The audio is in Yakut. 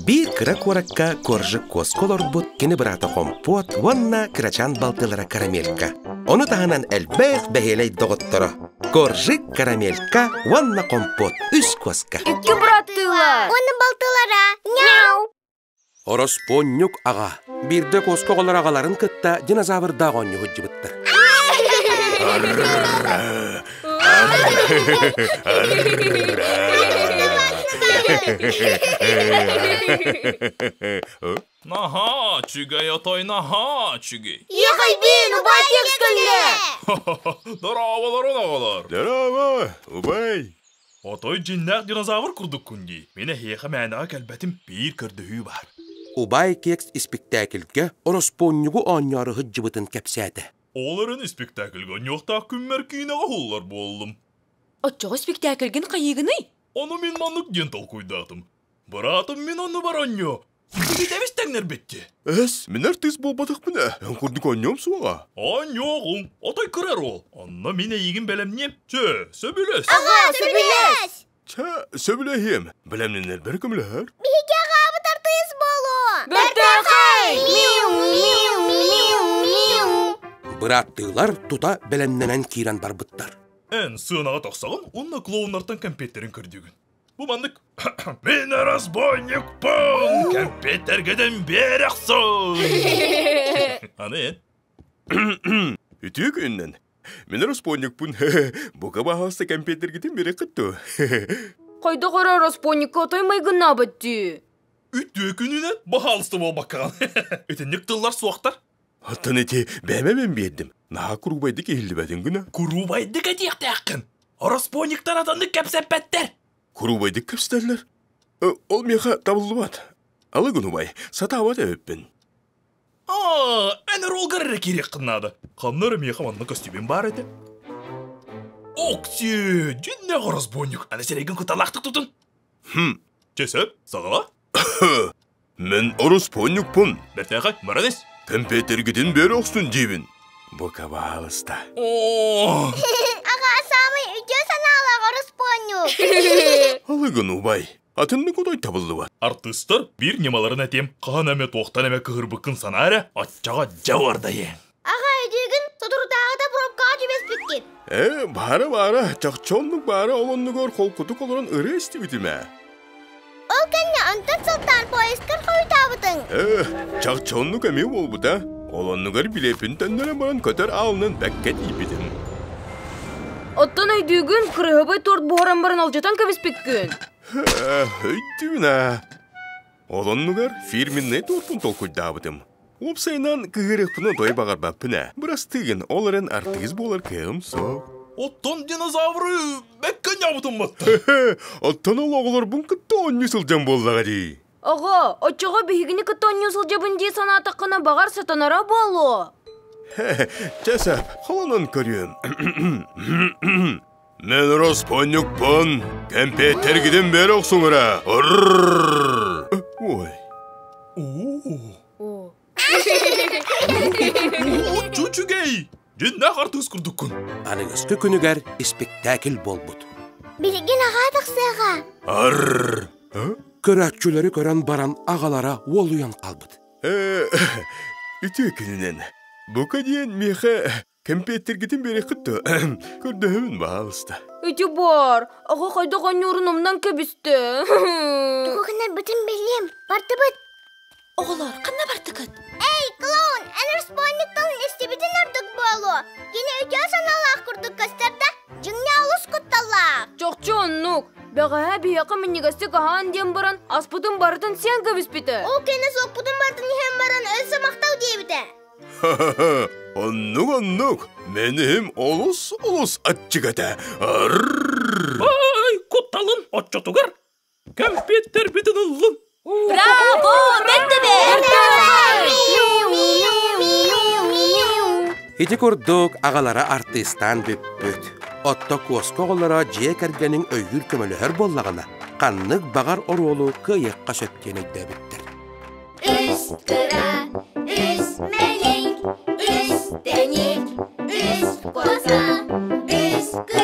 Биир кыра куоракка Коржик куоска олорбут кини быраата Хомпуот уонна кырачаан балтылара Карамелька. Ону таһынан элбэх бэһиэлэй доҕотторо Коржик, Карамелька уонна Хомпуот үс куоска. Икки быраттыылар. Уонна балтылара. Няу! Ороспуонньук аҕа. Биирдэ куоска оҕолор аҕаларын кытта динозаврдаах оонньуу сылдьыбыттар. Наһаа үчүгэй отой наһаа үчүгэй. Ехайбин, убай текст кэллэ! Дорооболорун оҕолор. Дорообо, убай. Отой дьиннээх динозавр курдуккун дии. Мин эһиэхэ мээнэҕэ кэлбэтим, биир көрдөһүү баар. Убай кекс испиктээкилгэ ороспуонньугу оонньоору сылдьыбытын кэпсээтэ. Ол эрэн испиктээкилгэ онньуохтаах күммэр киинэҕэ уһуллар буоллум. Оччоҕо испиктээкилгин хайыыгыный? Ону мин маннык диэн толкуйдаатым. Быраатым мин оннубар онньуо. Битэбис тэҥнэрбитти. Эс, мин артыыс буолбатахпын ээ. Эн курдук оонньуом суоҕа. Оонньуоҕуҥ, отой кырар уол. Онно мин эйигин бэлэмниэм. Чэ, сөбүлэс. Аҕа, сөбүлэс! Чэ, сөбүлэһиэм. Бэлэмнэнэрбэр көмөлөһөр. Биһиги аҕаабыт артыыс буолуо! Бэртээхэй! Миу, миу, миу, миу! Бырааттыылар тута бэлэмнэнэн киирэн барбыттар. Эн сыанаҕа тахсаҕын уонна клоуннартан кэмпиэттэрин көрдүүгүн. Бу маннык Мин разбойникпын! Кэмпиэттэргитин биэрэхсун! Аны эн Үтүө күнүнэн. Мин разбойникпун. Бука баһаалыста кэмпиэттэргитин биэрэххит дуо? Хайдах эрэ разбойникка отой майгыннаабыт дии. Үтүө күнүнэн баһаалыста буолбаккаҕын. Итинник тыллар суохтар. Оттон ити бэйэм мен биэрдим. Наһаа куруубайдык иһиллибэтин гына. Куруубайдык этиэхтээххин. Ороспуонньуктар атыннык кэпсэппэттэр. Куруубайдык кэпсэтэллэр. Ол миэхэ табыллыбат. Алыгын убай, сатаабат эбиппин. Аа, эн ролгар эрэ киириэххин наада. Ханна эрэ миэхэ манна көстүүбүн баар этэ. Окси, дьиннээх ороспуонньук. Аны сирэйгин куталаахтык тутун. Хм. Чэ сөп, саҕала. Мин ороспуонньукпун. Бэртээхэй, баран ис. Кэмпиэтэргитин бэрэ охсун диибин. Бука баалыста. Оо! Аҕа саамай үтүө санаалаах ороспуонньук. Алыгын убай, атыннык отой табыллыбат. Артыыстар биир ньымаларын этиэм, хаһан эмэ туохтан эмэ кыһырбыккын санаа эрэ, оччоҕо дьэ уордайыаҥ. Аҕа өйдүүгүн, соторутааҕыта пробкаҕа түбэспиккин. Ээ, баара-баара, чахчы оннук баара ол оннугар холкутук олорон ырыа истибитим ээ. Ол кэннэ онтон сылтаан поездкар хойутаабытыҥ. Ээ, чахчы оннук эмиэ буолбута. Ол оннугар билиэппин төннөрөн баран көтөр аалынан бэккэ тиийбитим. Оттон өйдүүгүн, кырыһабай торт буһаран баран алдьатан кэбиспиккин. Ээ, өйдүүбүн аа. Ол оннугар фирменнэй тортун толкуйдаабытым. Уопсайынан, кыһырыахпын отой баҕарбаппын ээ. Бырастыы гын, ол эрэн артыыс буолар кыаҕым суох. Оттон динозавры бэккэ ньаабытым батта. Оттон ол оҕолорбун кытта оонньуу сылдьан буоллаҕа дии. Оҕо, оччоҕо биһигини кытта оонньуу сылдьабын дии санаатаххына баҕар сатанара буолуо. Чэ сөп, холонон көрүөм. Мен ороспуонньукпун, кэмпиэттэргитин бэрэ охсуҥ эрэ. Ой. Оо. Чучугэй! Дьиннээх артыыс курдуккун. Аныгыскы күнүгэр испиктээкил буолбут. Билигин аҕаа тахсыаҕа. Арр! Көрөөччүлэри көрөн баран аҕалара уолуйан хаалбыт. Үтүө күнүнэн. Бука диэн миэхэ Кэмпиэттэргитин биэриэххит дуо? Көрдөһөбүн, баһаалыста. Ити баар, аҕа хайдах оонньуурун умнан кэбистэ. Тугу гынарбытын билиэм, бардыбыт. Оҕолор, ханна бардыгыт? Эй, клоун, эн ороспуонньук тылын истибитин ордук буолуо. Кини үтүө санаалаах курдук көстөр да, дьиҥнэ олус кутталлаах. Чохчу оннук. Бэҕэһээ биһиэхэ минньигэстик аһаан диэн баран, аспытын барытын сиэн кэбиспитэ. Ол кэннэ суоппутун барытын иһэн баран, өссө махтал диэбитэ. Ха-ха-ха! Оннук-оннук! Мин иһим олус-олус аччык этэ. Арррр! Ай, кутталын оччотугар кэмпиэттэрбитин ыллын. Браво! Ити курдук аҕалара артыыстаан бүппүт. Отто куоска оҕолоро дьиэ кэргэниҥ өйүүр көмөлөһөр буоллаҕына, ханнык баҕар оруолу кыайыахха сөп диэн өйдөөбүттэр. Үс кыра, үс мэлик, үс тэник, үс коза, үс кыра.